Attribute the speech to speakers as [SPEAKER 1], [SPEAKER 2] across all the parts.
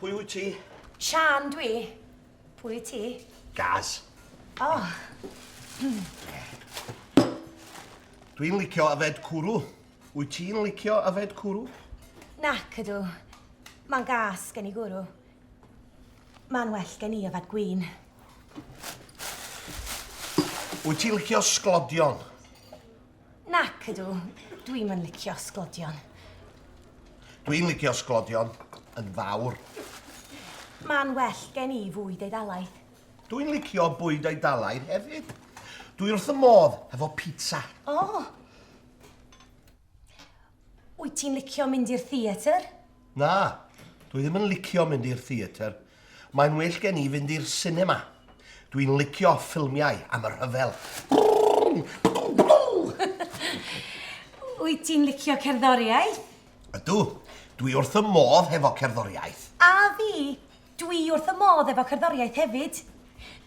[SPEAKER 1] Pwy wyt ti?
[SPEAKER 2] Siân dwi. Pwy wyt ti?
[SPEAKER 1] Gaz.
[SPEAKER 2] O.
[SPEAKER 1] Dwi'n licio yfed cwrw. Wyt ti'n licio yfed cwrw?
[SPEAKER 2] Nac ydw. Mae'n gas gen i gwrw. Mae'n well gen i yfed gwin.
[SPEAKER 1] Wyt ti'n licio sglodion?
[SPEAKER 2] Nac ydw. Dwi'm yn licio sglodion.
[SPEAKER 1] Dwi'n licio sglodion. Yn fawr.
[SPEAKER 2] Mae'n well gen i fwyd Eidalaidd.
[SPEAKER 1] Dwi'n licio bwyd Eidalaidd hefyd. Dwi wrth y modd hefo pizza.
[SPEAKER 2] O! Wyt ti'n licio mynd i'r theatr?
[SPEAKER 1] Na, dwi ddim yn licio mynd i'r theatr. Mae'n well gen i fynd i'r sinema. Dwi'n licio ffilmiau am y rhyfel.
[SPEAKER 2] Wyt ti'n licio cerddoriaeth?
[SPEAKER 1] Ydw, dwi wrth y modd hefo cerddoriaeth.
[SPEAKER 2] A fi, dwi wrth y modd efo cerddoriaeth hefyd.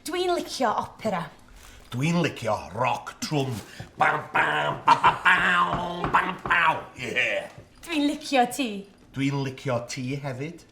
[SPEAKER 2] Dwi'n licio opera.
[SPEAKER 1] Dwi'n licio roc trwm. Bam, bam, ba, ba, baw, bam, baw. Yeah.
[SPEAKER 2] Dwi'n licio ti.
[SPEAKER 1] Dwi'n licio ti hefyd.